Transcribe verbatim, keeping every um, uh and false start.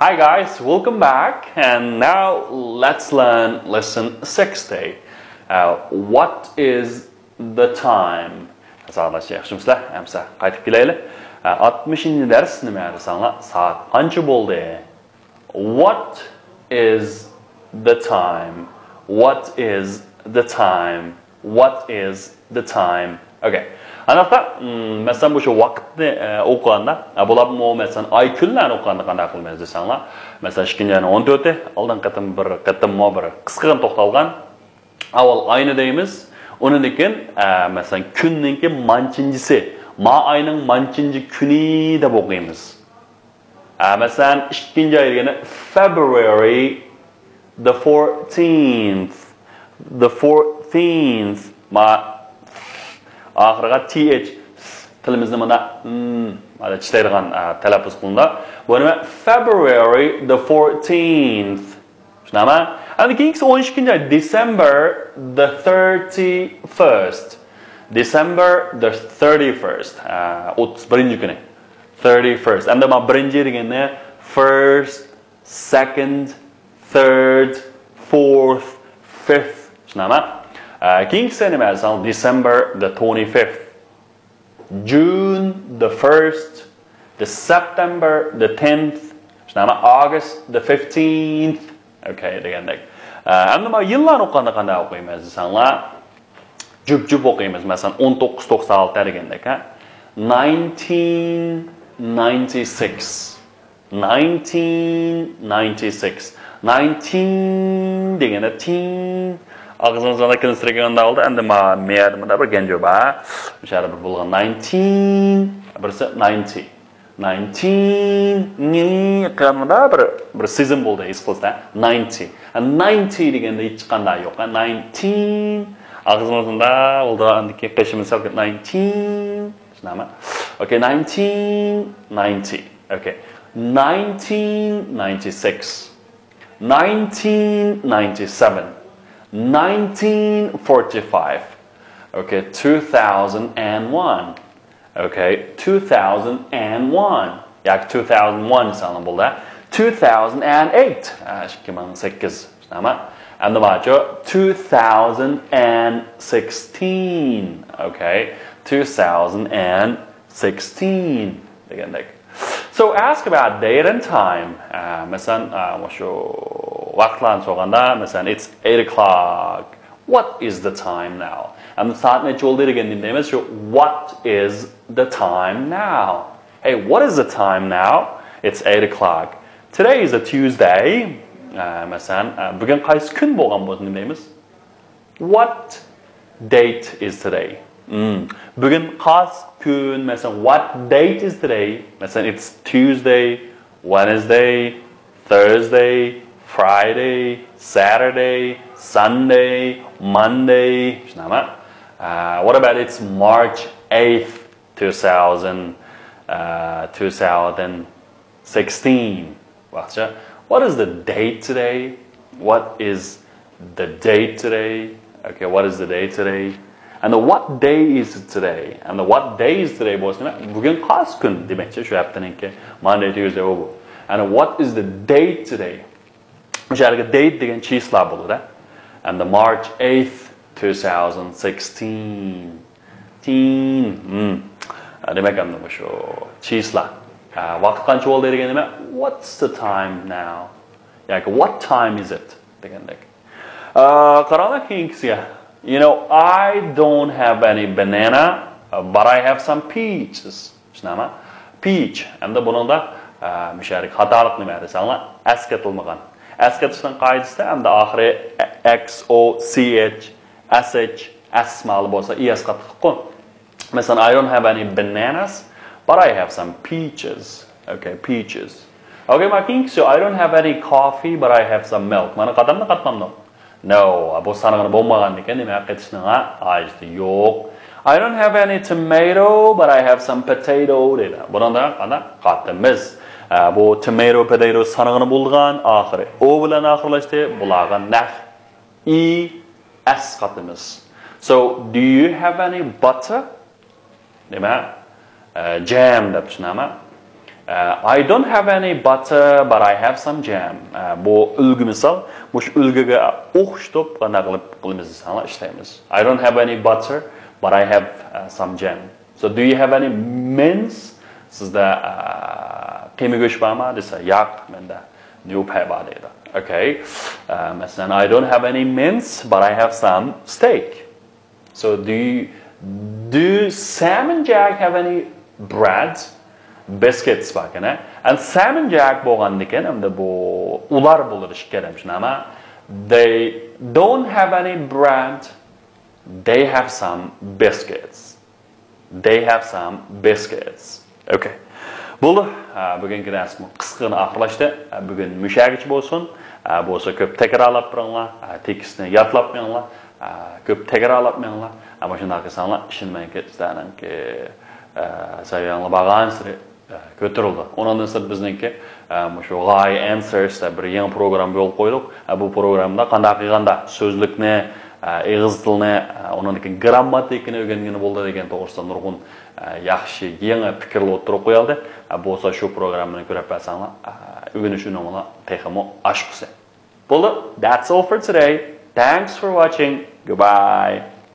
Hi guys, welcome back, and now let's learn lesson sixty. Uh, what is the time? ساۋاقداش، ياخشىمۇسىلەر؟ ئەمسە قايتىپ كېلەيلى. ئاتمىشىنچى دەرس نېمە دېسەڭلار، سائەت قانچە بولدى؟ What is the time? What is the time? What is the time? Okay. ئانداقتا، مم، مەسىلەن، بۇ شۇ ۋاقىتنى ئە، ئوقۇغاندا، ئە، بۇلارمۇ، مەسىلەن، ئاي كۈنلەرنى ئوقۇغاندا قانداق قىلىمىز دېسەڭلار، مەسىلەن، ئىككىنچى ئاينىڭ ئون تۆتى، ئالدىنقى قېتىم بىر قېتىممۇ بىر قىسقىغىنە توختالغان. ئاۋۋال ئاينى دەيمىز، ئۇنىڭدىن كېيىن، ئە، مەسىلەن، كۈننىڭكى مانچىنچىسى، ما ئاينىڭ مانچىنچى كۈنى دەپ ئوقۇيمىز. ئە، مەسىلەن، ئىككىنچى ئاي دېگەندە February the fourteenth، the fourteenth. ما ئاخىرىغا T H، تىلىمىزنى مانا، م، مانا چىشلەيدىغان، ئە، تەلەپپۇز قىلىنىدۇ. بۇ نېمە؟ February the fourteenth. شۇنداقمۇ؟ ئەمدى كېيىنكىسى ئون ئىككىنچى ئاي، December the thirty-first. December the thirty-first. ئە، ئوتتۇز بىرىنچى كۈنى. Thirty-first. ئەمدى مانا بىرىنچى دېگەننى first، second، third، fourth، fifth. شۇنداقمۇ؟ ئە، كېيىنكىسى نېمە دېسەڭ، December the twenty-fifth. June the first، the September the tenth، شۇنداقمۇ؟ August the fifteenth. Okay دېگەندەك. ئە، ئەمدى مانا يىللارنى ئوقۇغاندا قانداق ئوقۇيمىز دېسەڭلار، جۈپ-جۈپ ئوقۇيمىز. مەسىلەن، ئون توققۇز توقسان ئالتە دېگەندەك، ھە؟ Nineteen ninety-six. Nineteen ninety-six. Nineteen دېگەندە تىن. ئاغزىمىزدا كىلىنسىرىگەن ھالدا ئەمدى ما-، مەيەردە مۇندا بىر گەنجۇ بار. مۇشۇ يەردە بىر بولغان nineteen، بىرسى ninety. Nineteen، نى قىلغاندا بىر، بىر سېزىم بولدى، ھېس قىلسا. Ninety. Ninety دېگەندە ھېچقانداق يوق. Nineteen. ئاغزىمىزدا بولدى، ئاندىن كېيىن قېشىمىز سەل nineteen. شۇنداقمۇ؟ Okay، nineteen ninety. Okay. Nineteen ninety-six. Nineteen ninety-seven. Nineteen forty-five. Okay, two thousand and one. Okay, two thousand and one. ياكى two thousand one دېسەڭلار بولدى. Two thousand and eight. ئىككى مىڭ سەككىز. شۇنداقمۇ؟ ئەمدى ماچۇ two thousand and sixteen. Okay, two thousand and sixteen دېگەندەك. So ask about date and time. ئە، مەسىلەن، ئە، مۇشۇ ۋاقىتلارنى سورىغاندا، مەسىلەن، it's eight o'clock. What is the time now? ئەمدى سائەت نەچچە بولدى دېگەندە نېمە دەيمىز؟ شۇ، what is the time now? Hey, what is the time now? It's eight o'clock. Today is a Tuesday. ئە، مەسىلەن، ئە، بۈگۈن قايسى كۈن بولغان بولسا نېمە دەيمىز؟ What date is today? مم. بۈگۈن قايسى كۈن؟ مەسىلەن، what date is today? مەسىلەن، it's Tuesday, Wednesday, Thursday, Friday, Saturday, Sunday, Monday. شۇنداقمۇ؟ Uh, what about it's March eighth, two thousand, uh, two thousand sixteen. What is the date today? What is the date today? Okay, what is the date today? And the what day is it today? And the what day is today بولسا، بۈگۈن قايسى كۈن دېمەكچى، شۇ ھەپتىنىڭكى Monday, Tuesday، ئۇ بۇ. And what is the date today? مۇشۇ يەردىكى date دېگەن چىسلا بولىدۇ. And the March eighth, two thousand sixteen. Teen. Hmm. دېمەك، ئەمدى مۇشۇ چىسلا. ۋاقىت قانچە بولدى دېگەن نېمە؟ What's the time now? ياكى what time is it دېگەندەك. قاراڭلار كېيىنكىسىگە. You know, I don't have any banana, but I have some peaches. شۇنداقمۇ؟ Peach. ئەمدى بۇنىڭدا، ئە، مۇشۇ يەردىكى خاتالىق نېمە دېسەڭلار، ئەس قېتىلمىغان. ئەس قېتىشنىڭ قائىدىسىدە ئەمدى ئاخىرى X O C H، S H، S مالى بولسا، ئى ئەس قاتلىققۇ. مەسىلەن، I don't have any bananas, but I have some peaches. Okay, peaches. Okay، ما كېيىنكىسى، I don't have any coffee, but I have some milk. مانا قاتامدۇ، قاتمامدۇ؟ No، بۇ سانىغىنى بولمىغاندىكىن نېمە قېتىشنىڭ ھاجىتى يوق. I don't have any tomato, but I have some potato دەيدۇ. بۇنىڭدا قانداق قاتىمىز؟ ئە، بۇ tomato، potato سانىغىنى بولىدىغان ئاخىرى. ئو بىلەن ئاخىرلاشتى. بۇلارغا نەق ئى ئەس قاتىمىز. So, do you have any butter? نېمە؟ ئە، جەم دەپ چۈشىنەمەن. I don't have any butter, but I have some jam. بۇ ئۈلگە مىسال. مۇشۇ ئۈلگىگە ئوخشىتىپ قانداق قىلىپ قىلىمىز دېسەڭلار ئىشلەيمىز. I don't have any butter, but I have some jam. So do you have any mince? سىزدە قىيما گۆش بارمۇ دېسە، ياق، مەندە نيۇپەي بار دەيدۇ. Okay. مەسىلەن، I don't have any mince, but I have some steak. So do you, do Sam and Jack have any bread? Biscuits باركەن. And Sam and Jack بولغاندىكىن، ئەمدى بۇ ئۇلار بولىدۇ ئىككى ئادەم شۇنداقمۇ؟ They don't have any bread. They have some biscuits. They have some biscuits. Okay. بولدى. بۈگۈنكى دەرسمۇ قىسقىغىنا ئاخىرلاشتى. بۈگۈن مۇشۇ يەرگىچە بولسۇن. بولسا كۆپ تەكرارلاپ بېرىڭلار. تېكىستنى يادلاپ مېڭىڭلار. كۆپ تەكرارلاپ مېڭىڭلار. مۇشۇنداق قىلساڭلار ئىشىنىمەنكى سىلەرنىڭكى سەۋىيەڭلار بارغانسېرى كۆتۈرۈلدى. ئۇنىڭدىن سىرت بىزنىڭكى مۇشۇ غايە answers دەپ بىر يېڭى پروگرامما يولغا قويدۇق. بۇ پروگراممىدا قانداق قىلغاندا سۆزلۈكنى، ئېغىز تىلنى، ئۇنىڭدىن كېيىن گىرامماتىكىنى ئۆگەنگىلى بولىدۇ دېگەن توغرىسىدا نۇرغۇن ياخشى يېڭى پىكىرلەر ئوتتۇرىغا قويۇلدى. بولسا شۇ پروگراممىنى كۆرۈپ بەرسەڭلار، ئۆگىنىش ئۈنۈمىڭلار تېخىمۇ ئاشقۇسى. بولدى. That's all for today. Thanks for watching. Goodbye.